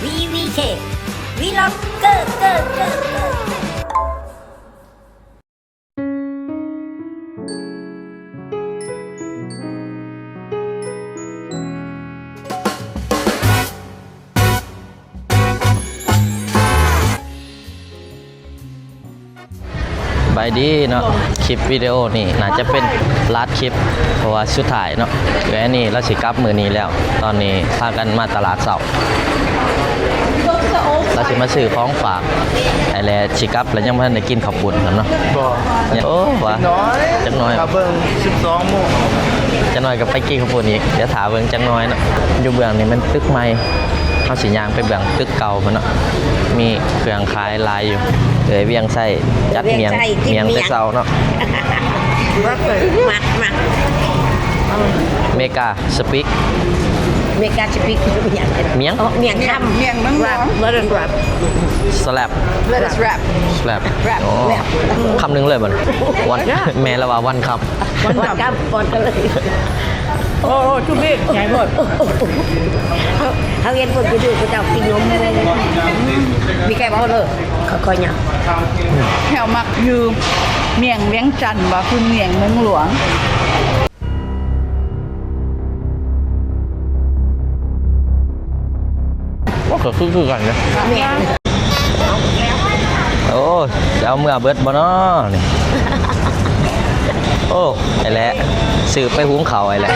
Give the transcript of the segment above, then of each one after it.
ວີວີເຄ ວີລັອກເກີເກີເກີເກີ. ສະບາຍດີເນາະ ຄລິບວິດີໂອນີ້ໜ້າຈະເປັນລາດຄລິບ ເພາະວ່າສຸດທ້າຍເນາະ ເອື້ອຍອັນນີ້ລາວຊິກັບມື້ນີ້ແລ້ວ. ຕອນນີ້ພາກັນມາຕະຫຼາດເຊົ້າ ລາວຊິມາຊື້ຂອງຝາກ ໄອ້ແລຊິກັບ ແລ້ວຍັງບໍ່ທັນໄດ້ກິນເຂົ້າປຸ້ນນຳເນາະ. ບໍ່ ໂອ້ ວ່າ ຈັກໜ້ອຍ ຖ້າເບິ່ງສິບສອງໂມງ ຈັກໜ້ອຍກໍໄປກິນເຂົ້າປຸ້ນອີກ. ດຽວຖ້າເບິ່ງຈັກໜ້ອຍເນາະ. ຢູ່ເບື້ອງນີ້ແມ່ນຕຶກໃໝ່ ເຮົາຊິຍ່າງໄປເບື້ອງຕຶກເກົ່າພຸ້ນເນາະ ມີເຄື່ອງຂາຍຫຼາຍຢູ່. ເອື້ອຍວຽງໄຊຈັດໝຽງ ໝຽງແຕ່ເຊົ້າເນາະ. ມັກ ມັກ ເມກາສະປິກ ເມກາສະປິກ ໝຽງ ໝຽງ ເໝຽງຄຳ ໝຽງເມືອງຫຼວງ ສະແລັບ ສະແລັບ ສະແລັບ ໂອ້ ຄຳໜຶ່ງເລີຍບັດນີ້ ວັນ ແມ່ລະວ່າວັນຄຳ ວັນຄຳ ວັນຄຳ ໂອ້ ໂອ້ ທຸບເບກໃຫຍ່ໂພດ. ເຮົາ ເຮົາເຫັນຄົນທີ່ເຂົາເຈົ້າກິນນົມ ມີແກເວົ້າເລີຍ ຄ່ອຍໆຫຍັງ. ແຖວມັກຢູ່ໝຽງວຽງຈັນບໍ່ ຄືໝຽງເມືອງຫຼວງ. ໂອ້ ກໍຄື ຄືກັນເດ້. ແມ່ນ. ໂອ້ ຈະເອົາເມືອເບິດບໍ່ນໍນີ້? ໂອ້ ໄອ້ແຫຼະ ຊື້ໄປຫຸງເຂົ້າໄອ້ແຫຼະ.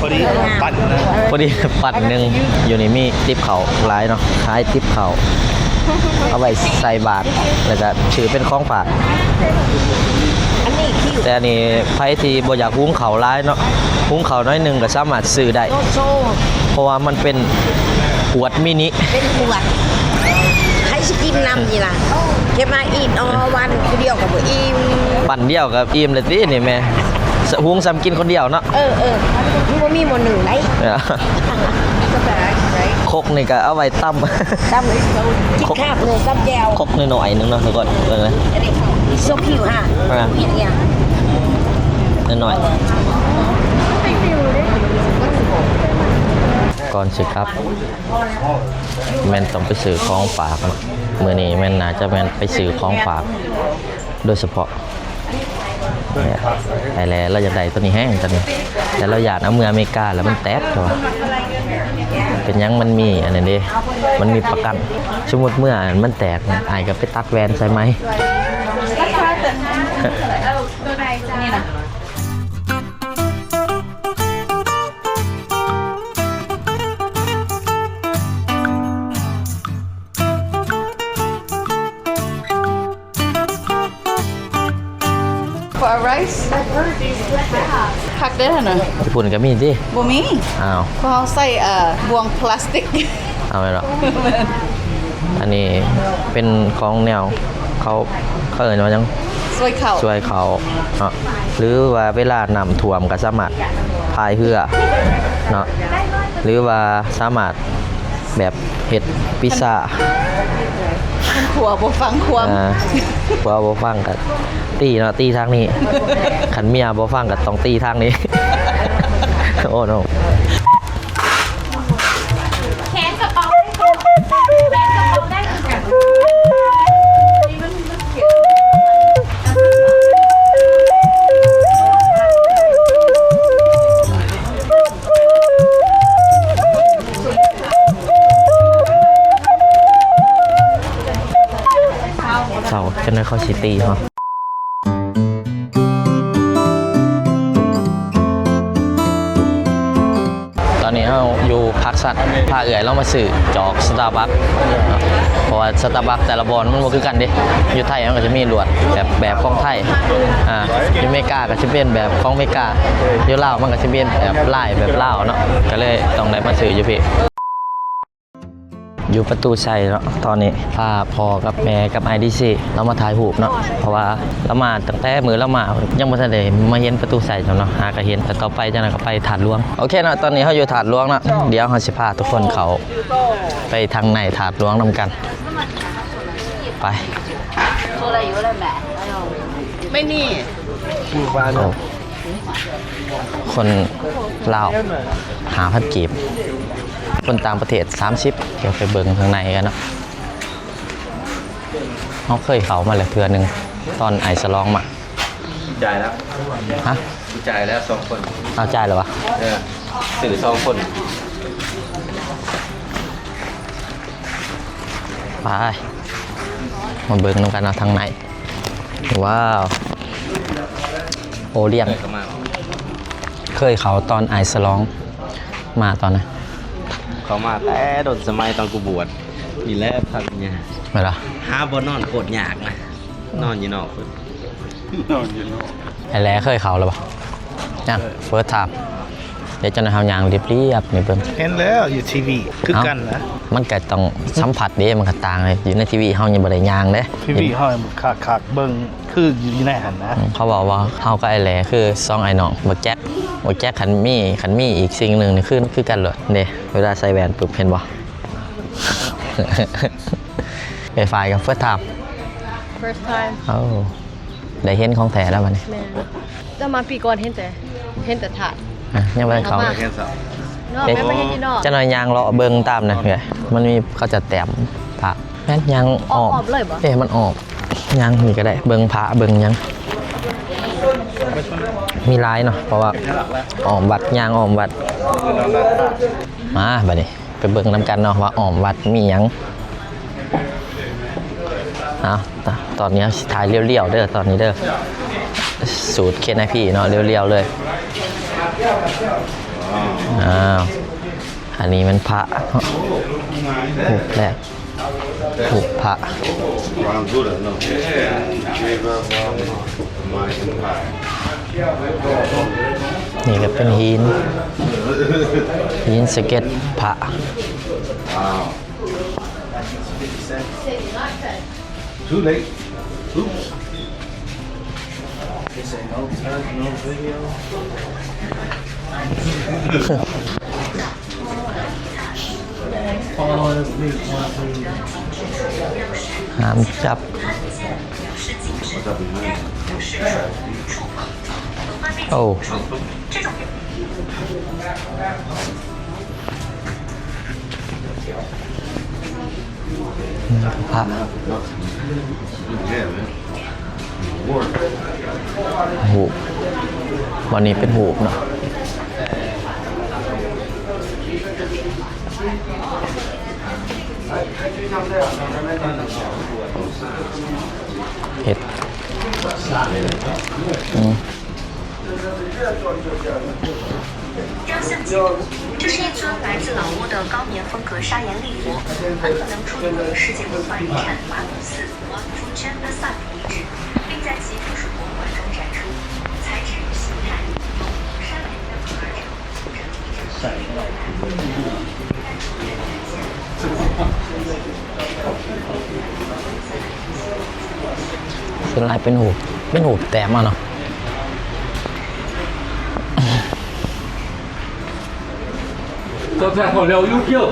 ພໍດີປັ້ນໜຶ່ງ ຢູ່ນີ້ມີຕິບເຂົ້າຫຼາຍເນາະ ຂາຍຕິບເຂົ້າ ເອົາໄວ້ໃສ່ບາດ ແລ້ວກໍຊື້ເປັນຂອງຝາກ. ແຕ່ອັນນີ້ໃຜທີ່ບໍ່ຢາກຫຸງເຂົ້າຫຼາຍເນາະ ຫຸງເຂົ້າໜ້ອຍໜຶ່ງກໍສາມາດຊື້ໄດ້ ເພາະວ່າມັນເປັນຂວດມິນິ ເປັນຂວດ. ໃຜຊິກິນນຳນີ້ລະ ເກັບມາອີກ ອໍ ວັນ ຜູ້ດຽວກໍບໍ່ອີ່ມ ປັ້ນດຽວກໍອີ່ມແລ້ວຕິນີ້ແມ່. ຫຸງສ່ຳກິນຄົນດຽວເນາະ. ເອີໆ ມັນບໍ່ມີໝໍ້ໜຶ່ງໃດ. ຄົກນີ້ກໍເອົາໄວ້ຕຳ ຕຳກິນຄາບໜຶ່ງ ຕຳແຈ່ວ ຄົກນ້ອຍໆໜຶ່ງເນາະ ທຸກຄົນ. ເບິ່ງນະ ໂຊຄິວຮະ ອ່າ ເຮັດຫຍັງ ນ້ອຍໆ. ກ່ອນຊິກັບ ແມ່ນຕ້ອງໄປຊື້ຂອງຝາກເນາະ ມື້ນີ້ແມ່ນໜ້າຈະແມ່ນໄປຊື້ຂອງຝາກໂດຍສະເພາະ. ໄອ້ແລ ລາວຢາກໄດ້ໂຕນີ້ແຮງ ໂຕນີ້ ແຕ່ລາວຢ້ານເອົາເມືອອາເມລິກາແລ້ວມັນແຕກ ເພາະວ່າເປັນຫຍັງ ມັນມີອັນນັ້ນເດ້ ມັນມີປະກັນ. ສົມມຸດເມືອມັນແຕກ ອ້າຍກໍໄປຕັດແວ່ນໃສ່ໃໝ່. ຍີ່ປຸ່ນກໍມີຕິ? ບໍ່ມີ. ອ້າວ ພວກເຮົາໃສ່ ເອີ ບ່ວງພລາສຕິກ. ເອົາແມ່ນບໍ່? ອັນນີ້ເປັນຂອງແນວ ເຂົາ ເຂົາເອີ້ນວ່າຫຍັງ? ຊ່ວຍເຂົ້າ ຊ່ວຍເຂົ້າເນາະ ຫຼືວ່າເວລານ້ຳຖ້ວມກໍສາມາດພາຍເຮືອເນາະ ຫຼືວ່າສາມາດແບບເຮັດພິຊຊາ. ຄັນຜົວບໍ່ຟັງຄວາມ ອ່າ ຜົວບໍ່ຟັງກໍຕີເນາະ ຕີທາງນີ້ ຄັນເມຍບໍ່ຟັງກໍຕ້ອງຕີທາງນີ້. ໂອ້ໂນ. ແຂນກະເປົາໄດ້ຄືກັນ ແຂນກະເປົາໄດ້ຄືກັນ. ເຊົາ ຈັ່ງໃດເຂົາຊິຕີເຮົາ. ຕອນນີ້ເຮົາຢູ່ພາກຊັນ ພາເອື້ອຍລາວມາຊື້ຈອກສະຕາບັກ ເພາະວ່າສະຕາບັກແຕ່ລະບ່ອນມັນບໍ່ຄືກັນເດ້. ຢູ່ໄທມັນກໍຈະມີລວດແບບ ແບບຂອງໄທ ອ່າ ຢູ່ເມກາກໍຊິເປັນແບບຂອງເມກາ ຢູ່ລາວມັນກໍຊິເປັນແບບລາຍແບບລາວເນາະ ກໍເລີຍຕ້ອງໄດ້ມາຊື້ຢູ່ພີ້. ຢູ່ປະຕູໄຊເນາະ ຕອນນີ້ພາພໍ່ກັບແມ່ກັບອ້າຍດີຊີ ລາວມາຖ່າຍຮູບເນາະ ເພາະວ່າລາວມາຕັ້ງແຕ່ມື້ລາວມາ ຍັງບໍ່ທັນໄດ້ມາເຫັນປະຕູໄຊຊ້ຳເນາະ ຫາກະເຫັນ ແຕ່ຕໍ່ໄປຈັ່ງໃດກໍໄປທາດຫຼວງ. ໂອເຄເນາະ ຕອນນີ້ເຮົາຢູ່ທາດຫຼວງເນາະ ດຽວເຮົາຊິພາທຸກຄົນເຂົ້າໄປທາງໃນທາດຫຼວງນຳກັນ ໄປ. ຄົນລາວ ຫ້າພັນກີບ. ຄົນຕ່າງປະເທດສາມສິບ. ດຽວໄປເບິ່ງຂ້າງໃນກັນເນາະ. ເຮົາເຄີຍເຂົ້າມາແລ້ວເທື່ອໜຶ່ງ ຕອນອ້າຍສະຫຼອງມາ. ຈ່າຍແລ້ວ. ຮະ? ຈ່າຍແລ້ວສອງຄົນ. ເອົາ ຈ່າຍແລ້ວຫວາ? ເອີ ຊື້ສອງຄົນ. ໄປ ມາເບິ່ງນຳກັນເນາະ ທາງໃນ. ວ້າວ ໂອລຽນ ເຄີຍເຂົ້າມາ ເຄີຍເຂົ້າຕອນອ້າຍສະຫຼອງມາຕອນນັ້ນ. ເຂົ້າມາແຕ່ດົນສະໄໝຕອນກູບວດນີ້ແຫຼະ. ພັກຍາກ ແມ່ນລະ ຫາບ່ອນນອນໂຄດຍາກນະ. ນອນຢູ່ນອກພຸ້ນ ນອນຢູ່ນອກ. ໄອ້ແຫຼເຄີຍເຂົ້າແລ້ວບໍ່? ຍັງ ເຟີສທາມ. ດຽວເຈົ້າໜ້ອຍເຮົາຍ່າງລຽບໆນີ້ເບິ່ງ. ເຫັນແລ້ວຢູ່ທີວີຄືກັນນະ. ມັນກະຕ້ອງສຳຜັດເດ້ ມັນກະຕ່າງເດ້. ຢູ່ໃນທີວີເຮົາຍັງບໍ່ໄດ້ຍ່າງເດ້. ທີວີເຮົາຄັກໆ ເບິ່ງຄືຢູ່ໃນຫັ້ນນະ. ອືມ ເຂົາເວົ້າວ່າເຮົາກັບໄອ້ແຫຼຄືສອງອ້າຍນ້ອງ. ບັກແຈັກ ບັກແຈັກຄັນມີ ຄັນມີອີກສິ່ງໜຶ່ງນີ້ຄື ຄືກັນໂລດເດ້. ເວລາໃສ່ແວ່ນປຶບ ເຫັນບໍ່? ໄອ້ຝ້າຍກໍເຟີສທາມ. First time. ໂອ້ ໄດ້ເຫັນຂອງແທ້ແລ້ວບັດນີ້. ແມ່ນ. ເຈົ້າມາປີກ່ອນເຫັນແຕ່ ເຫັນແຕ່ທາດ. ອ່ະ ຍັງບໍ່ໄດ້ເຂົ້າ. ເນາະ ເດ້ ແມ່ນບໍ່ເຫັນຢູ່ນອກ. ຈັກໜ້ອຍຍ່າງເລາະເບິ່ງຕາມນັ້ນເອີຍ. ມັນມີ ເຂົາຈະແຕ້ມພະ. ແມ່ນຍ່າງອ້ອມ ອ້ອມເລີຍບໍ່? ເອີ ມັນອ້ອມ. ຍ່າງນີ້ກໍໄດ້ ເບິ່ງພະເບິ່ງຫຍັງ. ມີຫຼາຍເນາະ ເພາະວ່າອ້ອມວັດ ຍ່າງອ້ອມວັດ. ມາບັດນີ້ ໄປເບິ່ງນຳກັນເນາະວ່າອ້ອມວັດມີຫຍັງ. ເອົາ ຕອນນີ້ເຮົາຊິຖ່າຍລຽວໆເດີ ຕອນນີ້ເດີ ສູດເຄນໄອພີເນາະ ລຽວໆເລີຍ. ອ້າວ ອັນນີ້ແມ່ນພະເນາະ ຮູບແລກ ຮູບພະ. ນີ້ກໍເປັນຫີນ ຫີນສະເກັດພະ. Too late. Oops. They say no touch, no video. ຫ້າມຈັບ. ໂອ້ ພະ ຮູບ ວັນນີ້ເປັນຮູບເນາະ ເຮັດ ອືມ. 雕像建筑，这是一尊来自老挝的高棉风格砂岩立佛，很可能出土于世界文化遗产马努寺 Wangfujing 的萨提遗址，并在其附属博物馆中展出。材质与形态由砂岩雕刻而成，形成一整个 ສ່ວນຫຼາຍເປັນຮູບ ເປັນຮູບແຕ້ມເອົາເນາະ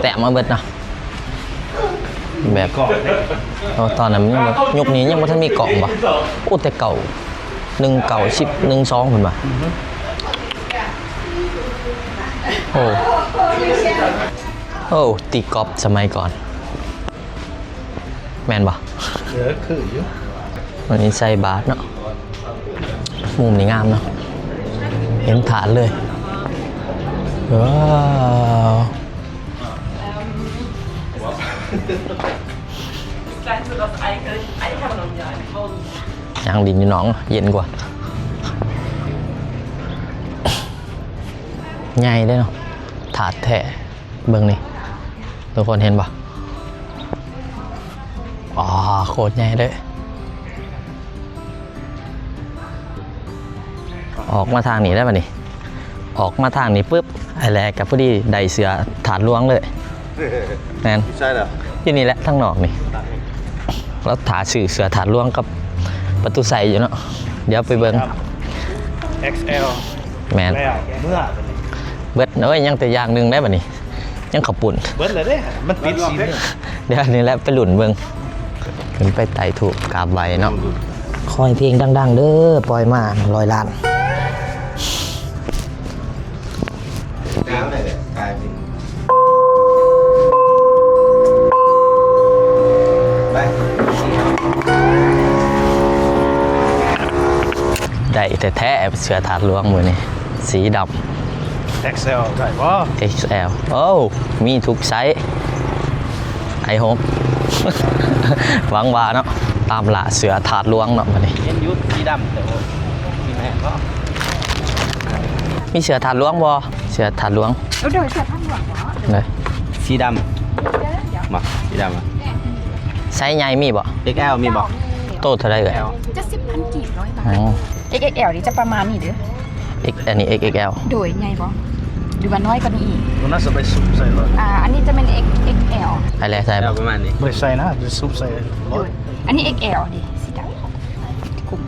ແຕ້ມເອົາເບິດເນາະ ແບບ ໂອ້ ຕອນນັ້ນຍັງບໍ່ ຍຸກນີ້ຍັງບໍ່ທັນມີກ້ອງບໍ່? ໂອ້ ແຕ່ເກົ່າ ໜຶ່ງເກົ້າ ສິບ ໜຶ່ງສອງ ພຸ້ນວ່າ ໂອ້ ໂອ້ ຕີກອບສະໄໝກ່ອນ ແມ່ນບໍ່? ເອີ ຄືຢູ່ ອັນນີ້ໃສ່ບາດເນາະ ມຸມນີ້ງາມເນາະ ເຫັນຖາດເລີຍ ວ້າວ ຍ່າງຫຼິ້ນຢູ່ໜອງ ເຢັນກວ່າ ໃຫຍ່ເດ້ເນາະ ຖາດແທ້ ເບິ່ງນີ້ ທຸກຄົນເຫັນບໍ່? ອໍ ໂຄດໃຫຍ່ເລີຍ ອອກມາທາງນີ້ແລ້ວບັດນີ້ ອອກມາທາງນີ້ປຶບ ອ້າຍແຫຼກໍພໍດີໄດ້ເສື້ອທາດຫຼວງເລີຍ ແມ່ນ ຢູ່ໃສລະ? ຢູ່ນີ້ແຫຼະ ທາງນອກນີ້ ລາວຖ້າຊື້ເສື້ອທາດຫຼວງກັບປະຕູໄຊຢູ່ເນາະ ດຽວໄປເບິ່ງ ເອັກແອລ ແມ່ນ ແລ້ວເມືອ ເບິດ ໂອ້ຍ ຍັງແຕ່ຢ່າງໜຶ່ງໄດ໋ບັດນີ້ ຍັງເຂົ້າປຸ້ນ ເບິດແລ້ວເດ້ ມັນປິດສີ່ໂມງ ດຽວນີ້ແຫຼະໄປລຸ້ນເບິ່ງ ຂຶ້ນໄປໄຕ້ທູບກາບໄຫວ້ເນາະ ຂໍໃຫ້ເພງດັງໆເດີ ປ່ອຍມາຮ້ອຍລ້ານ ກາຍເປັນ ແທ້ໆ ເສືອທາດຫຼວງມື້ນີ້ ສີດຳ ເອັກແອລ ໄດ້ບໍ່? ເອັກແອລ ໂອ້ ມີທຸກໄຊ ໄອຫົກ ຫວັງວ່າເນາະ ຕາມລ່າເສືອທາດຫຼວງເນາະ ບັດນີ້ ເຫັນຢູ່ສີດຳ ແຕ່ວ່າ ມີແມ່ນບໍ່? ມີເສືອທາດຫຼວງບໍ່? ເສືອທາດຫຼວງ ໂດຍ ເສືອທາດຫຼວງເນາະ ເດ້ ສີດຳ ດຽວໆ ບໍ່ ສີດຳ ໄຊໃຫຍ່ມີບໍ່? ເອັກແອລ ມີບໍ່? ໂຕເທົ່າໃດເອີຍ? ເຈັດສິບພັນກີບ ຮ້ອຍບາດ ອໍ ເອັກແອລ ນີ້ຈະປະມານນີ້ເດີ້ ເອັກ ອັນນີ້ ເອັກແອລ ໂດຍ ໃຫຍ່ບໍ່? ຫຼືວ່ານ້ອຍກວ່ານີ້ອີກ? ຕົວນັ້ນຈະໄປຊຸບໃສ່ເລີຍ ອ່າ ອັນນີ້ຈະແມ່ນ ເອັກແອລ ໄປແລ້ວໃສ່ບໍ່? ປະມານນີ້ ບໍ່ໄດ້ໃສ່ນະ ໄປຊຸບໃສ່ ໂດຍ ອັນນີ້ ເອັກແອລ ເດ້ ສີດຳ ກຸ້ມ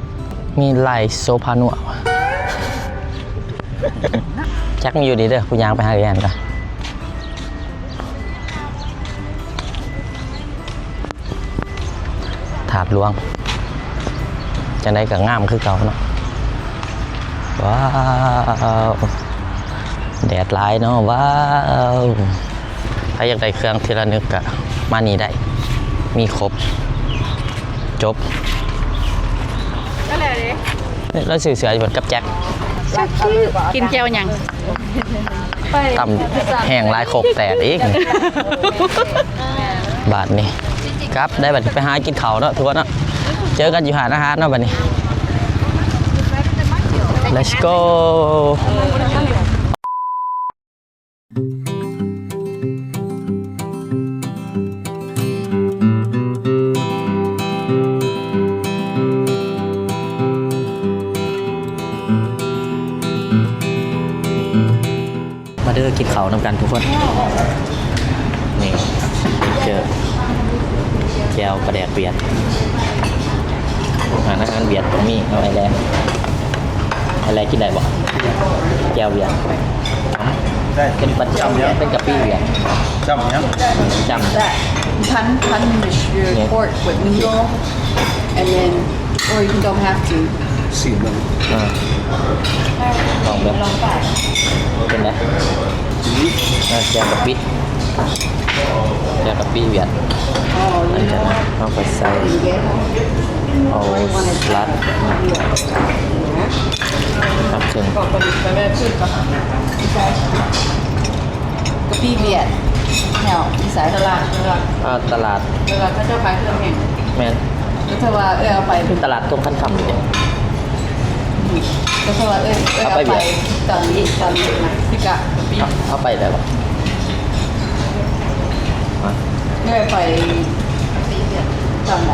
ມີລາຍໂຊພານົວະ ຈັກມີຢູ່ນີ້ເດີ້ ກູຍ່າງໄປຫາອີ່ອັນກ່ອນ. ທາດຫຼວງ ຈັ່ງໃດກໍງາມຄືເກົ່າເນາະ. ວ້າວ ແດດຫຼາຍເນາະ. ວ້າວ ໃຜຢາກໄດ້ເຄື່ອງທີ່ລະນຶກກໍມານີ້ໄດ້ ມີຄົບ ຈົບ. ກໍແລ້ວເດ້ ລາວຊື້ເສື້ອຢູ່ກັບແຈັກ ກິນແຈ່ວຫຍັງ? ຕຳແຫ້ງຫຼາຍ ໂຄກແຕກອີກ ບາດນີ້ ກັບໄດ້ ບາດນີ້ໄປຫາກິນເຂົ້າເນາະ ທຸກຄົນເນາະ. ເຈີກັນຢູ່ຮ້ານອາຫານເນາະ ບາດນີ້ ເລັດໂກ. ມາເດີ້ ກິນເຂົ້ານຳກັນທຸກຄົນ. ນີ້ ເຈີແຈ່ວປາແດກຫວຽດ ຮ້ານອາຫານຫວຽດກໍມີ. ເອົາໄອ້ແລ ໄອ້ແລກິນໄດ້ບໍ່? ແຈ່ວຫວຽດ ໄດ້ ເປັນປັດຈຳ ເປັນກະປິຫວຽດ. ຈຳຫຍັງ? ຈຳ Pan, pan with your pork with noodle, and then, or you don't have to. ຊີມເບິ່ງ ອ່າ ລອງເບິ່ງ ເປັນໃດ? ອ່າ ແຈ່ວກະປິ ແຈ່ວກະປິຫວຽດ. ເຮົາກໍໃສ່ ເອົາສະຫຼັດ ຮັບເຊິ່ງ ກະປິຫວຽດ ແຖວຢູ່ໃສ? ຕະຫຼາດ ຕະຫຼາດ ເອີ ເຂົາເຈົ້າຂາຍເຄື່ອງແຫ້ງ. ແມ່ນ ກໍເທື່ອວ່າເອື້ອຍເອົາໄປ ເປັນຕະຫຼາດຕົງຄັນຄຳນີ້. ອືມ ກໍເທື່ອວ່າເອື້ອຍ ເອື້ອຍເອົາໄປ ເອົາໄປຫວຽດ ຕອນນີ້ ຕອນນີ້ນະ ພິກະ ເອົາ ເອົາໄປໄດ້ບໍ່? ຮະ? ເອື້ອຍໄປຕອນໃດ?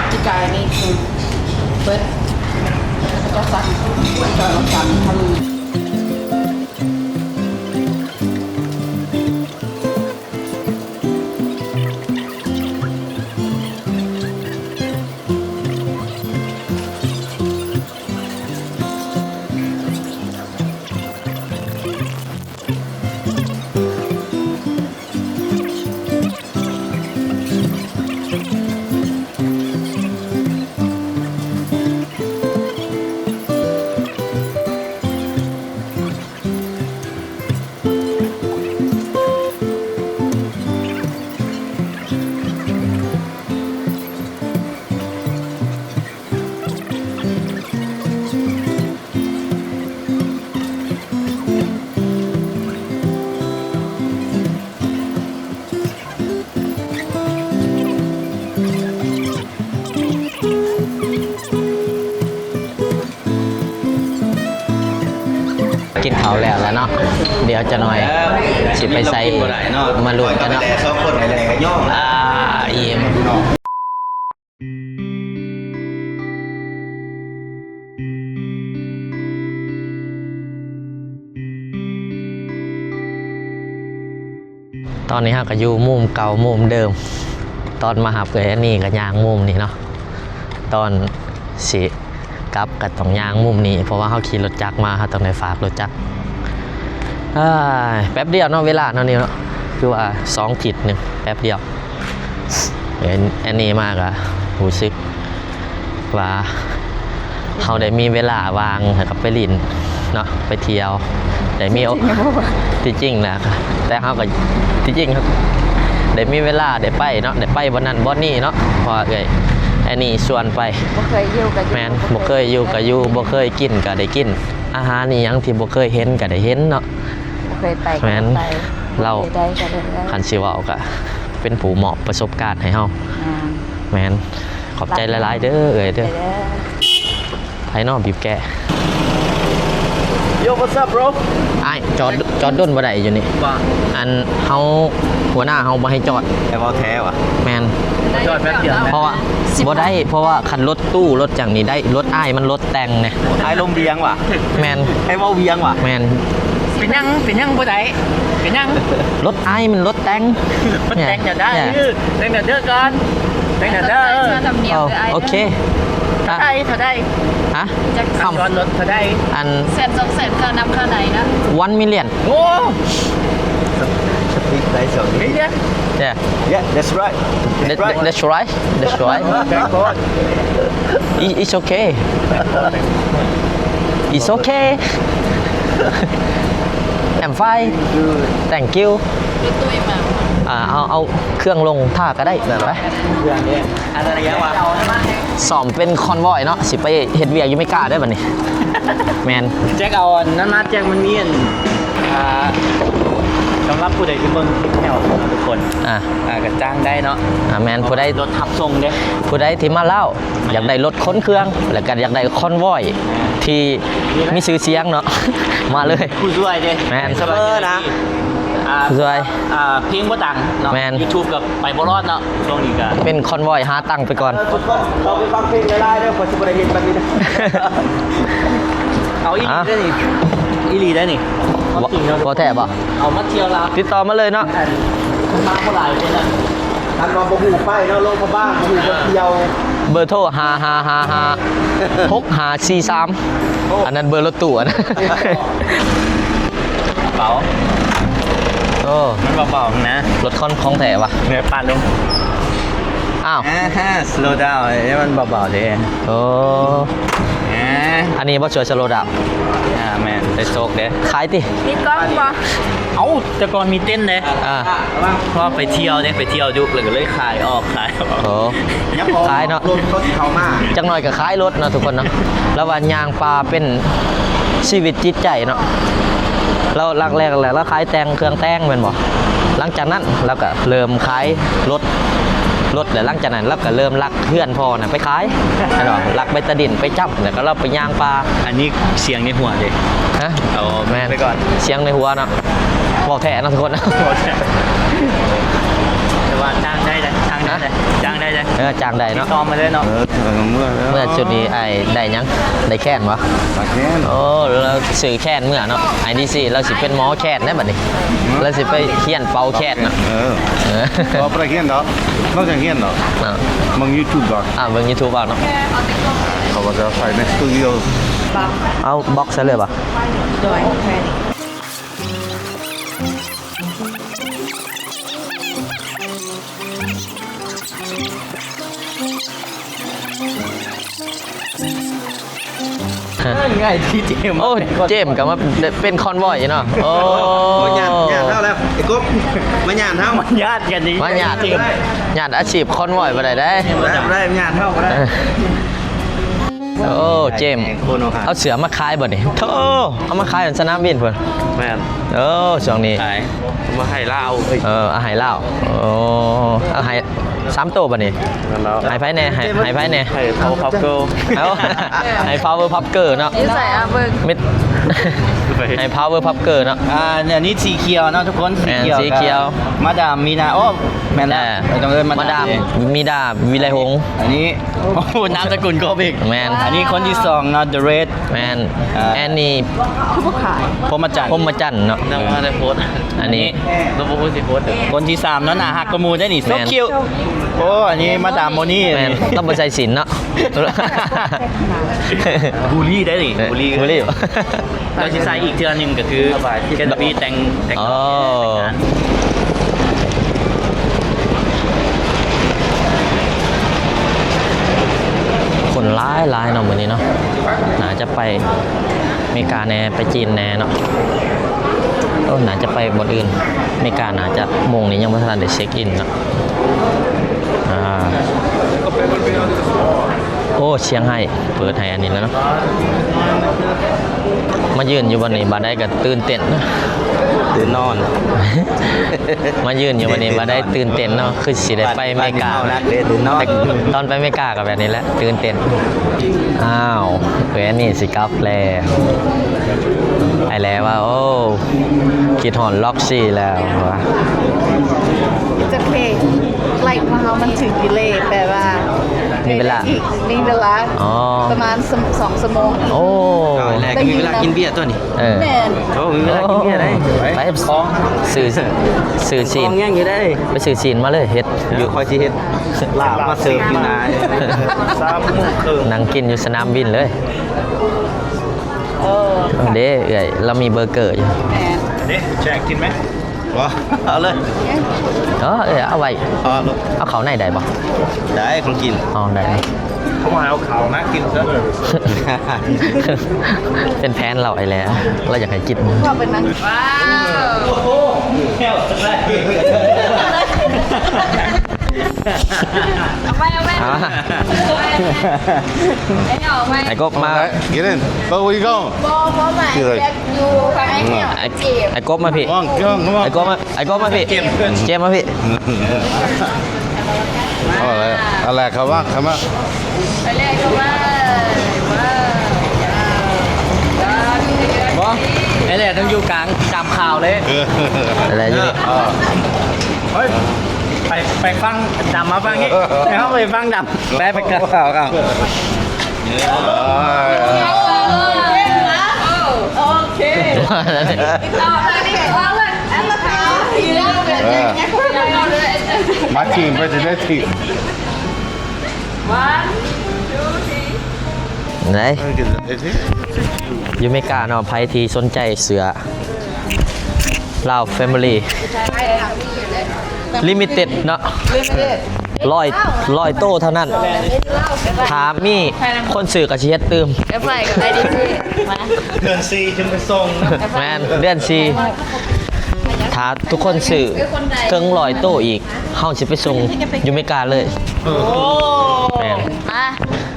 ປີກາຍນີ້ ອືມ ເບິດ ເຂົາເຈົ້າສັ່ງ ເຂົາເຈົ້າສັ່ງທຳ. ກິນເຂົ້າແລ້ວລະເນາະ ດຽວຈະໜ້ອຍຊິໄປໃສ ມາລຸ້ນກັນເນາະ. ອ່າ ອີ່ມ. ຕອນນີ້ເຮົາກໍຢູ່ມຸມເກົ່າມຸມເດີມ. ຕອນມາຮັບເອື້ອຍອັນນີ້ກໍຍ່າງມຸມນີ້ເນາະ, ຕອນຊິກັບກໍຕ້ອງຍ່າງມຸມນີ້ ເພາະວ່າເຮົາຂີ່ລົດຈັກມາ ເຮົາຕ້ອງໄດ້ຝາກລົດຈັກ. ເອີຍ ແປັບດຽວເນາະ ເວລາເນາະນີ້ເນາະ, ຄືວ່າສອງທິດໜຶ່ງ ແປັບດຽວ. ເຫັນອັນນີ້ມາກໍຮູ້ສຶກວ່າເຮົາໄດ້ມີເວລາວ່າງ ແລ້ວກໍໄປຫຼິ້ນເນາະ ໄປທ່ຽວ ໄດ້ມີໂອ ທີ່ຈິງນະ ແຕ່ເຮົາກໍ ທີ່ຈິງໄດ້ມີເວລາໄດ້ໄປເນາະ ໄດ້ໄປບ່ອນນັ້ນບ່ອນນີ້ເນາະ ເພາະວ່າເອື້ອຍ ອັນນີ້ຊວນໄປ ບໍ່ເຄີຍຢູ່ກໍຢູ່ ແມ່ນ ບໍ່ເຄີຍຢູ່ກໍຢູ່ ບໍ່ເຄີຍກິນກໍໄດ້ກິນ ອາຫານອີ່ຫຍັງທີ່ບໍ່ເຄີຍເຫັນກໍໄດ້ເຫັນເນາະ ບໍ່ເຄີຍໄປກໍໄດ້ໄປ ແມ່ນ ເຮົາ ບໍ່ເຄີຍໄດ້ກໍໄດ້ໄດ້ ຄັນຊິເວົ້າກໍເປັນຜູ້ມອບປະສົບການໃຫ້ເຮົາ ແມ່ນ ແມ່ນ ຂອບໃຈຫຼາຍໆເດີເອື້ອຍເດີ ໄປເນາະ ບີບແກ. Yo, what's up, bro? ອ້າຍ ຈອດ ຈອດດົນບໍ່ໄດ້ຢູ່ນີ້ ວ່າ ອັນເຮົາ ຫົວໜ້າເຮົາບໍ່ໃຫ້ຈອດ ແຕ່ວ່າແທ້ຫວາ ແມ່ນ ຈອດແປັບດຽວ ເພາະວ່າ ບໍ່ໄດ້ ເພາະວ່າຄັນລົດຕູ້ລົດຫຍັງນີ້ໄດ້ ລົດອ້າຍມັນລົດແຕ່ງເດ້ ອ້າຍລົມວຽງຫວາ ແມ່ນ ອ້າຍເວົ້າວຽງຫວາ ແມ່ນ ເປັນຫຍັງ ເປັນຫຍັງບໍ່ໄດ້ ເປັນຫຍັງ ລົດອ້າຍມັນລົດແຕ່ງ ມັນແຕ່ງແນວໃດ ແຕ່ງແນວເດີກ່ອນ ແຕ່ງແນວເດີ ເອີ ໂອເຄ ເທົ່າໃດ ເທົ່າໃດ ຮະ ຄ່າຈອດລົດເທົ່າໃດ ອັນ ແສນສອງແສນ ຄ່ານ້ຳຄ່າໄຟນະ one million. ໂອ້ ສະປີກໄດ້ສອງ million. Yeah. Yeah, that's right. That's right. That's right. That's right. Thank God. It, it's okay. It's okay. I'm fine. Thank you. ອ່າ ເອົາ ເອົາເຄື່ອງລົງຖ້າກໍໄດ້ ໄປ ເຄື່ອງນີ້ ອັນນັ້ນຫຍັງວະ ຊ້ອມເປັນຄອນວອຍເນາະ ຊິໄປເຮັດວຽກຢູ່ເມກາເດີບັດນີ້ ແມ່ນ ແຈັກເອົາອັນນັ້ນມາ ແຈັກມັນມີອັນ ອ່າ ສຳລັບຜູ້ໃດທີ່ເບິ່ງຄລິບແລ້ວເນາະທຸກຄົນ ອ່າ ອ່າ ກໍຈ້າງໄດ້ເນາະ ອ່າ ແມ່ນ ຜູ້ໃດ ລົດຮັບສົ່ງເດ້ ຜູ້ໃດທີ່ມາລາວ ຢາກໄດ້ລົດຂົນເຄື່ອງ ແລ້ວກໍຢາກໄດ້ຄອນວອຍທີ່ມີຊື່ສຽງເນາະ ມາເລີຍ ຜູ້ຊ່ວຍເດ້ ແມ່ນ ສະເໝີນະ ອ່າ ຜູ້ຊ່ວຍ ອ່າ ເພງບໍ່ດັງເນາະ ແມ່ນ YouTube ກໍໄປບໍ່ລອດເນາະ ຊ່ວງນີ້ກໍເປັນຄອນວອຍຫາຕັງໄປກ່ອນ ເອີ ທຸກຄົນ ເຂົ້າໄປຟັງເພງຫຼາຍໆເດີ ເພື່ອຊິບໍ່ໄດ້ເຮັດແບບນີ້ ເອົາອີ່ຫຼີໄດ໋ນີ້ ອີ່ຫຼີໄດ໋ນີ້ ເວົ້າແທ້ບໍ່? ເອົາມາທ່ຽວລາວ ຕິດຕໍ່ມາເລີຍເນາະ ອັນ ມາບໍ່ຫຼາຍຄົນນະ ຄັນວ່າບໍ່ຮູ້ໄປເນາະ ລົງມາບ້ານ ບໍ່ຮູ້ບໍ່ທ່ຽວ ເບີໂທ ຫ້າຫ້າຫ້າຫ້າ ຫົກຫ້າສີ່ສາມ ໂອ້ ອັນນັ້ນເບີລົດຕູ້ອັນນັ້ນ ເບົາ ໂອ້ ມັນເບົາໆນະ ລົດຄອນຂອງແທ້ວະ ເນີ ປາດລົງ ອ້າວ ອ່າຮະ slow down ເອີ ມັນເບົາໆເດ້ ໂອ້ ອ່າ ອັນນີ້ບໍ່ຊ່ວຍ slow down ອ່າ ແມ່ນ ໄດ້ໂຊກເດ້ ຂາຍຕິ ມີກ້ອງບໍ່? ເອົ້າ ແຕ່ກ່ອນມີເຕັ້ນເດ້ ອ່າ ວ່າໄປທ່ຽວເດ້ ໄປທ່ຽວດຸ ແລ້ວກໍເລີຍຂາຍອອກ ຂາຍອອກ ໂອ້ ຂາຍເນາະ ລົດເຂົາຊິເຂົ້າມາ ຈັກໜ້ອຍກໍຂາຍລົດເນາະທຸກຄົນເນາະ ລາວວ່າຍ່າງປ່າເປັນຊີວິດຈິດໃຈເນາະ ລາວຫຼັກແຫຼກແລ້ວ ລາວຂາຍແຕ່ງ ເຄື່ອງແຕ່ງແມ່ນບໍ່? ຫຼັງຈາກນັ້ນລາວກໍເລີ່ມຂາຍລົດ ລົດ ແລ້ວຫຼັງຈາກນັ້ນລາວກໍເລີ່ມລັກ ເຮືອນພໍ່ນະໄປຂາຍ ແມ່ນບໍ່? ລັກເບັດຕາດິນໄປຈັບ ແລ້ວກໍລາວໄປຍ່າງປ່າ ອັນນີ້ສຽງໃນຫົວເດ້ ຮະ? ເອົາ ແມ່ນ ໄປກ່ອນ ສຽງໃນຫົວເນາະ ເວົ້າແທ້ເນາະທຸກຄົນ ເວົ້າແທ້ ແຕ່ວ່າຈ້າງໄດ້ເດ້ ຈ້າງໄດ້ເດ້ ຮະ? ຈ້າງໄດ້ເດ້ ເອີ ຈ້າງໄດ້ເນາະ ຕິດຕໍ່ມາເລີຍເນາະ ເອີ ເມື່ອແລ້ວ ເມື່ອຊຸດນີ້ອ້າຍໄດ້ຫຍັງ? ໄດ້ແຄນບໍ່? ໄດ້ແຄນ ໂອ້ ລາວຊື້ແຄນເມື່ອເນາະ ອ້າຍດີຊີ ລາວຊິເປັນໝໍແຄນໄດ໋ບັດນີ້ ລາວຊິໄປຮຽນເປົ່າແຄນເນາະ ເອີ ເອີ ບໍ່ໄດ້ຮຽນດອກ ນອກຈາກຮຽນດອກ ອ່າ ເບິ່ງ YouTube ດອກ ອ່າ ເບິ່ງ YouTube ເອົາເນາະ ເຂົາກໍຈະໃສ່ໃນສະຕູດິໂອ ເອົາບັອກໃສ່ເລີຍບໍ່? ໂດຍ ງ່າຍທີ່ເຈມ ໂອ້ ເຈມກໍມາເປັນຄອນວອຍເນາະ ໂອ້ ຍາດ ຍາດເຮົາແລ້ວ ໄອ້ກົບ ມາຍາດເຮົາ ຍາດກັນນີ້ ມາຍາດ ຍາດອາຊີບຄອນວອຍບໍ່ໄດ້ເດ້ ບໍ່ໄດ້ ຍາດເຮົາບໍ່ໄດ້ ໂອ້ ເຈມ ເອົາເສື້ອມາຂາຍບໍ່ນີ້? ໂທ້ ເອົາມາຂາຍຢູ່ສະໜາມບິນພຸ້ນ ແມ່ນ ໂອ້ ຊ່ວງນີ້ ຂາຍ ເອົາມາໃຫ້ລາວ ເອີ ເອົາໃຫ້ລາວ ໂອ້ ເອົາໃຫ້ສາມໂຕບັດນີ້ ໃຫ້ໃຜແດ່? ໃຫ້ ໃຫ້ໃຜແດ່? ໃຫ້ Powerpuff Girls ເອົາ ໃຫ້ Powerpuff Girls ເນາະ ຢູ່ໃສອະເບິ່ງ ມິດ ໃຫ້ Powerpuff Girls ເນາະ ອ່າ ອັນນີ້ສີຂຽວເນາະທຸກຄົນ ສີຂຽວ ແມ່ນ ສີຂຽວ ມາດາມມີນາ ໂອ້ ແມ່ນແລ້ວ ເອີ ຕ້ອງເອີ້ນມາດາມ ມາດາມມີດາ ວິໄລຫົງ ອັນນີ້ ໂອ້ ນາມສະກຸນຄົບອີກ ແມ່ນ ອັນນີ້ຄົນທີສອງເນາະ The Red ແມ່ນ ອ່າ ແອນນີ່ ຄືບໍ່ຂາຍ ພົມມະຈັນ ພົມມະຈັນເນາະ ນຳມາໄດ້ໂພສ ອັນນີ້ ລາວບໍ່ຮູ້ຊິໂພສ ຄົນທີສາມເນາະ ໜ້າຮັກກວ່າໝູ່ເດ້ນີ້ so cute ໂອ້ ອັນນີ້ມາດາມໂມນີ ແມ່ນ ລາວບໍ່ໃສ່ສິນເນາະ ບູລີໄດ້ນີ້ ເອີ ບູລີ ບູລີ ລາວຊິໃສ່ອີກເທື່ອໜຶ່ງກໍຄື ແກນບີແຕ່ງ ແຕ່ງ ອໍ ຄົນຫຼາຍໆເນາະມື້ນີ້ເນາະ ໜ້າຈະໄປເມກາແດ່ ໄປຈີນແດ່ເນາະ ໂອ້ ໜ້າຈະໄປບ່ອນອື່ນ ເມກາໜ້າຈະໂມງນີ້ຍັງບໍ່ທັນໄດ້ເຊັກອິນເນາະ ອ່າ ຊຽງໄຮ້ເປີດໃຫ້ອັນນີ້ແລ້ວເນາະ. ມາຢືນຢູ່ບ່ອນນີ້ບາດໃດກໍຕື່ນເຕັ້ນ ຕື່ນນອນ. ມາຢືນຢູ່ບ່ອນນີ້ບາດໃດຕື່ນເຕັ້ນເນາະ ຄືຊິໄດ້ໄປອາເມລິກາ. ຕອນໄປອາເມລິກາກໍແບບນີ້ແຫຼະ ຕື່ນເຕັ້ນ. ອ້າວ ເອື້ອຍອັນນີ້ຊິກັບແລ້ວ. ອ້າຍແຫຼວ່າ ໂອ້ ຄິດຮອດລັອກຊີແລ້ວວ່າ. It's okay. ໄຟລ໌ຂອງເຮົາມັນຖືກດີເລ ແປວ່າ ມີເວລາ ມີເວລາ ອໍ ປະມານສອງຊົ່ວໂມງ. ໂອ້ ໄດ້ກິນແລ້ວ ມີເວລາກິນເບຍຕົວນີ້. ເອີ ແມ່ນ. ໂອ້ ມີເວລາກິນເບຍໄດ້. ໄປ ຊື້ ຊື້ຊີ້ນ ຂອງຍັງຢູ່ໄດ້. ໄປຊື້ຊີ້ນມາເລີຍ ເຮັດຢູ່ ຂ້ອຍຊິເຮັດລາບມາເສີບຢູ່ນາ. ສາມໂມງເຄິ່ງ ນັ່ງກິນຢູ່ສະໜາມບິນເລີຍ. ເອີ ເດ້ ເອື້ອຍ ລາວມີເບີເກີຢູ່. ແມ່ນ. ເດ້ ແຈກກິນໄໝ? ບໍ່ ເອົາເລີຍ. ເອີ ເອີ ເອົາໄວ້. ເອົາເຂົ້າໃນໄດ້ບໍ່? ໄດ້ ຂອງກິນ. ອໍ ໄດ້. ເຂົາບໍ່ໃຫ້ເອົາເຂົ້ານະ ກິນຊະ. ເປັນແຜນລາວໄອ້ແຫຼ ລາວຢາກໃຫ້ກິນ. ເຂົ້າໄປນັ້ນ. ວ້າວ ເອົາໄວ້ ເອົາໄວ້ ເອົາໄວ້. ໄອ້ກົບມາ Get in. But where you going? ບໍ່ ບໍ່ ไอ้ ไอ้กบมาพี่ Come on, come on, come on. ไอ้กบมา ไอ้กบมาพี่ เจมส์มาพี่. เอาอะไร อะไร เข้ามา เข้ามา. ไปเลย เข้ามา. บ่ ไอ้แหละต้องอยู่กลาง จำข่าวเลย. อะไรอยู่นี่ เฮ้ย ไป ไปฟังดำมาฟังนี้ ให้เขาไปฟังดำ ไป ไปกับข่าวเขา. ໂອເຄ My team versus their team. ໄດ້ ຢູ່ເມກາເນາະ ໃຜທີ່ສົນໃຈເສື້ອ ລາວ Family Limited ເນາະ ຮ້ອຍ ຮ້ອຍໂຕເທົ່ານັ້ນ. ຖ້າມີຄົນຊື້ກໍຊິເຮັດຕື່ມ. ເອັຟໄອ ກັບ ໄອດີຊີ ມາ ເດືອນສີ່ຈຶ່ງໄປສົ່ງ. ແມ່ນ ເດືອນສີ່ ຖ້າທຸກຄົນຊື້ເຖິງຮ້ອຍໂຕອີກ ເຮົາຊິໄປສົ່ງຢູ່ເມກາເລີຍ. ໂອ້ ແມ່ນ. ມາ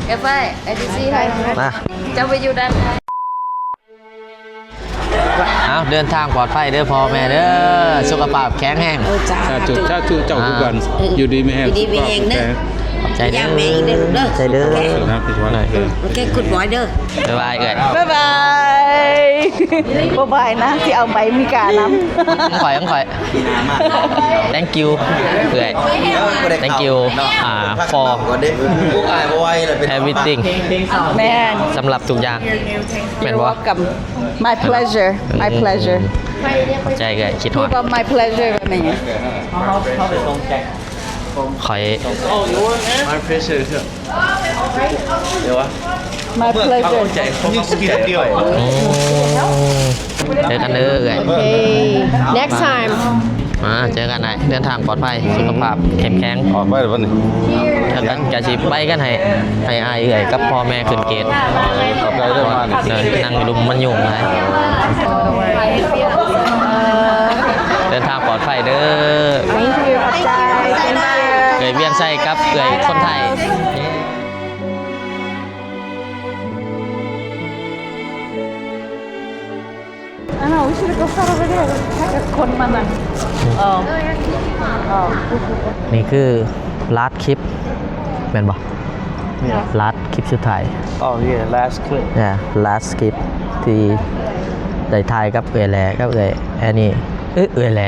ເອັຟໄອ ໄອດີຊີ ມາ ເຈົ້າໄປຢູ່ດ້ານໃນ. ເອົາ ເດີນທາງປອດໄພເດີພໍ່ແມ່ເດີ ສຸຂະພາບແຂງແຮງ. ເອີ ສາທຸ ສາທຸ ເຈົ້າຄືກັນ. ເອີ ຢູ່ດີມີແຮງ ຢູ່ດີມີແຮງເດີ. ຂອບໃຈເດີ ຂອບໃຈເດີ ຂອບໃຈເດີ. ໂອເຄ Good boy ເດີ. ບາຍບາຍເອື້ອຍ ບາຍບາຍ. ບໍ່ບາຍນະ ຊິເອົາໃບມີການຳ. ຂອງຂ້ອຍ ຂອງຂ້ອຍ. Thank you ເອື້ອຍ Thank you ອ່າ for everything. ແມ່ນ ສຳລັບທຸກຢ່າງ. ແມ່ນບໍ່? You're welcome. My pleasure. My pleasure. ຂອບໃຈເອື້ອຍ ຄິດຮອດ. ວ່າ my pleasure ວ່າແມ່ນຫຍັງ? ຂ້ອຍ My pleasure. My pleasure. ອືມ ເຈີກັນເດີເອື້ອຍ. ໂອເຄ next time. ມາເຈີກັນອ້າຍ ເດີນທາງປອດໄພ ສຸຂະພາບເຂັ້ມແຂງ. ອອກໄປແລ້ວບັດນີ້ ແລ້ວກໍຈະຊິໄປກັນໃຫ້ ໃຫ້ອ້າຍເອື້ອຍກັບພໍ່ແມ່ຂຶ້ນເກດ. ຂອບໃຈເດີມານີ້ ເດີນ ນັ່ງຢູ່ລຸ່ມມັນຍຸງຫຼາຍ. ເດີນທາງປອດໄພເດີ. Thank you. ຂອບໃຈ. ເອື້ອຍວຽງໄຊກັບເອື້ອຍຄົນໄທ. あの、後ろからこれで、なんかこんなの。ああ。ああ。 ນີ້ຄືລາດຄລິບ ແມ່ນບໍ່? ລາດຄລິບສຸດທ້າຍ. Oh yeah, last clip. Yeah, last clip ທີ່ໄດ້ຖ່າຍກັບເອື້ອຍແຫຼ ກັບເອື້ອຍແອນນີ້ ເອີ ເອື້ອຍແຫຼ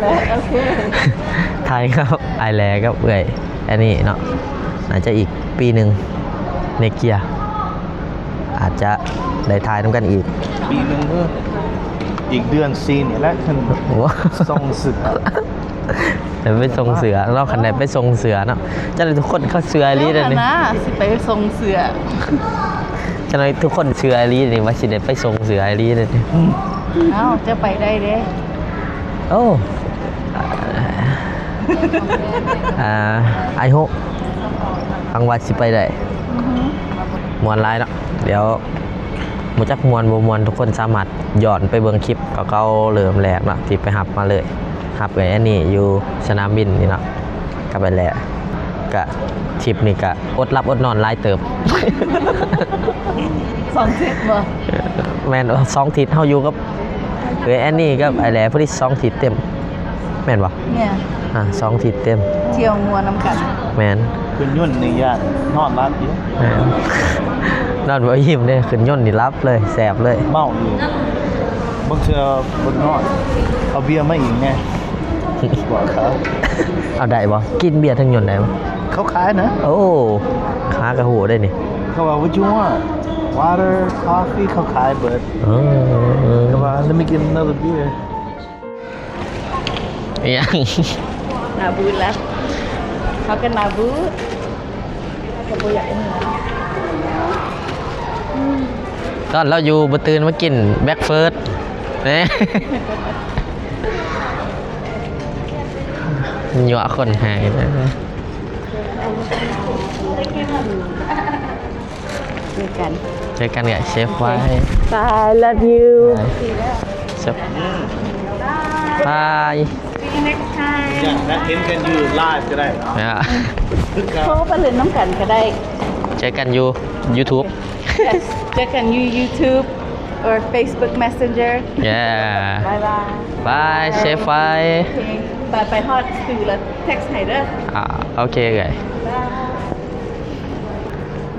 ໂອເຄ ຖ່າຍກັບອ້າຍແຫຼກັບເອື້ອຍແອນນີ້ເນາະ. ໜ້າຈະອີກປີໜຶ່ງ next year ອາດຈະໄດ້ຖ່າຍນຳກັນອີກ. ປີໜຶ່ງເດີ. ອີກເດືອນສີ່ນີ້ແຫຼະ ຄັນ ໂອ້ ສົ່ງເສືອ. ໄດ້ໄປສົ່ງເສືອເນາະ ຄັນໄດ້ໄປສົ່ງເສືອເນາະ. ຈັ່ງໃດທຸກຄົນເຂົາເຊື່ອອີ່ຫຼີເດ້ນີ້ ຊິໄປສົ່ງເສືອ. ຈັ່ງໃດທຸກຄົນເຊື່ອອີ່ຫຼີນີ້ ວ່າຊິໄດ້ໄປສົ່ງເສືອອີ່ຫຼີເດ້ນີ້. ເອົ້າ ຈະໄປໄດ້ເດ້. ໂອ້ ອ່າ I hope ຫວັງວ່າຊິໄປໄດ້. ມ່ວນຫຼາຍເນາະ. ດຽວ ບໍ່ຈັກມ່ວນບໍ່ມ່ວນ ທຸກຄົນສາມາດຍ້ອນໄປເບິ່ງຄລິບເກົ່າໆເລີ່ມແລກເນາະ ທີ່ໄປຮັບມາເລີຍ ຮັບເອື້ອຍແອນນີ້ຢູ່ສະໜາມບິນນີ້ເນາະ ກັບໄອ້ແຫຼ. ກະ ທຣິບນີ້ກະອົດຫຼັບອົດນອນຫຼາຍເຕີບ. ສອງທິດບໍ່? ແມ່ນ ສອງທິດເຮົາຢູ່ກັບເອື້ອຍແອນນີກັບອ້າຍແຫຼພຸ້ນ ສອງທິດເຕັມ ແມ່ນບໍ່? ແມ່ນ ອ່າ ສອງທິດເຕັມ ທ່ຽວມ່ວນນຳກັນ. ແມ່ນ ຂຶ້ນຍົນນີ້ຢ້ານນອນຫຼັບຢູ່. ແມ່ນ ນອນບໍ່ອີ່ມເດ້ ຂຶ້ນຍົນນີ້ຫຼັບເລີຍ ແຊບເລີຍ ເມົາຢູ່. ບາງເທື່ອບໍ່ນອນ ເອົາເບຍມາອີກແດ່. ບອກເຂົາ ເອົາໄດ້ບໍ່? ກິນເບຍເທິງຍົນໄດ້ບໍ່? ເຂົາຂາຍນະ. ໂອ້ ຫາກະຮູ້ໄດ້ນີ້. ເຂົາວ່າ What you want? Water, coffee? ເຂົາຂາຍເບິດ. ເອີ ເຂົາວ່າ Let me get another beer. ອີ່ຫຍັງ? ໜ້າບູດລະ ເຮົາກໍໜ້າບູດ ເຮົາກໍບໍ່ຢາກເອົາ. ຕອນລາວຢູ່ບໍ່ຕື່ນມາກິນແບຣັກເຟີດ ແນ່ ຍົວະຄົນໃຫ້. ເຈີກັນ ເຈີກັນເອື້ອຍ Safe flight. Bye, love you. Bye. Safe. Bye. See you next time. ຢາກເຫັນກັນຢູ່ໄລຟ໌ກໍໄດ້. ໂທໄປຫຼິ້ນນຳກັນກໍໄດ້. ເຈີກັນຢູ່ YouTube. Yes, ເຈີກັນຢູ່ YouTube or Facebook Messenger. Yeah. Bye bye. Bye, safe flight. ໂອເຄ ໄປ ໄປຮອດສະຕູລະ text ໃຫ້ເດີ. ອ່າ ໂອເຄເອື້ອຍ. Bye.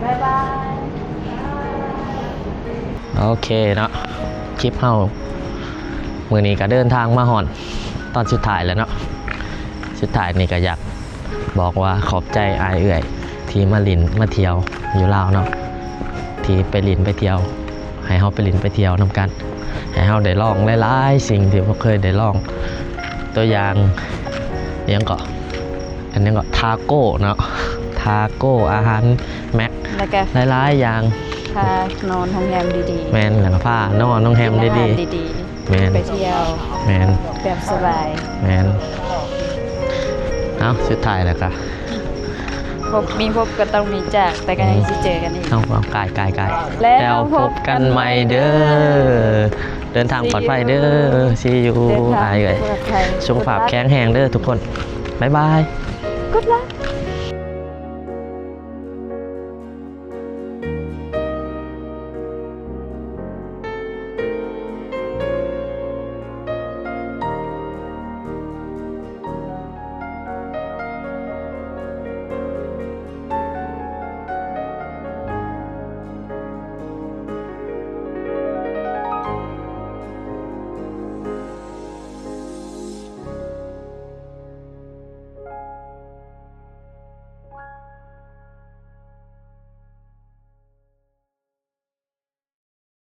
Bye bye. ໂອເຄເນາະ ຄລິບເຮົາມື້ນີ້ກໍເດີນທາງມາຮອດຕອນສຸດທ້າຍແລ້ວເນາະ. ສຸດທ້າຍນີ້ກໍຢາກບອກວ່າຂອບໃຈອ້າຍເອື້ອຍທີ່ມາຫຼິ້ນມາທ່ຽວຢູ່ລາວເນາະ ທີ່ໄປຫຼິ້ນໄປທ່ຽວ ໃຫ້ເຮົາໄປຫຼິ້ນໄປທ່ຽວນຳກັນ ໃຫ້ເຮົາໄດ້ລອງຫຼາຍໆສິ່ງທີ່ບໍ່ເຄີຍໄດ້ລອງ. ຕົວຢ່າງ ອີ່ຫຍັງເກາະ ອັນຫຍັງເກາະ ທາໂກ້ເນາະ ທາໂກ້ ອາຫານແມັກ ແລ້ວກໍຫຼາຍໆຢ່າງ ພານອນໂຮງແຮມດີໆ. ແມ່ນ ແລ້ວກໍພານອນໂຮງແຮມດີໆ. ກິນອາຫານດີໆ. ແມ່ນ ໄປທ່ຽວ. ແມ່ນ ແບບສະບາຍ. ແມ່ນ ເອົ້າ ສຸດທ້າຍແລ້ວກໍ ພົບ ມີພົບກໍຕ້ອງມີຈາກ ແຕ່ກໍຍັງຊິເຈີກັນອີກ. ເອົ້າ ກາຍ ກາຍ ກາຍ ແລ້ ແລ້ວ ແລ້ວພົບກັນໃໝ່ເດີ. ເດີນທາງປອດໄພເດີ. See you. ເດີນທາງ ອ້າຍເອີຍ ປອດໄພ ສຸຂະພາບແຂງແຮງເດີທຸກຄົນ. ບາຍບາຍ. Good luck.